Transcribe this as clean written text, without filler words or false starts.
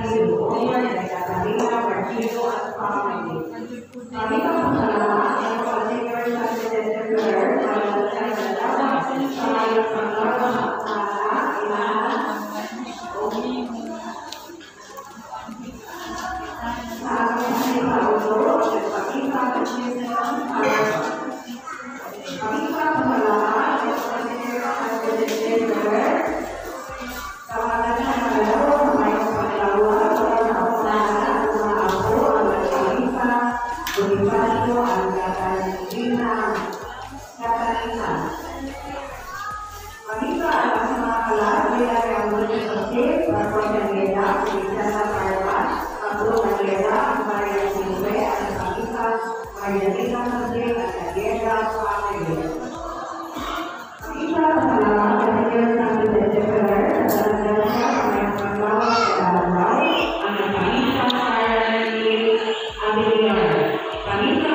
Buoy, Catalina Martino at family. Pamisa pasalamat sa Senior San Ferrer, sa mayong panglawas at anak, inahan, sa aming paulo, nagpakita, pamisa pasalamat sa Senior San Ferrer, tawagan siya ng dalawa sa mayong panglawas sa anak, mga apo, ang nagpamisa, Bonifacio, ang Catalina, Catalina. Pamisa ang sa mga kalat, bilang ang Jose, Marcos Daniela, Feliciana Parma, Pablo Daniela, Maria Silve, ang Pamisa, Maria Lina Jose, at Daniela family. Pamisa pasalamat sa Senior San Vicente Ferrer, sa talagang siya sa mayong panglawas sa Davao, ang Pamisa Sarah Abiliar. Pamisa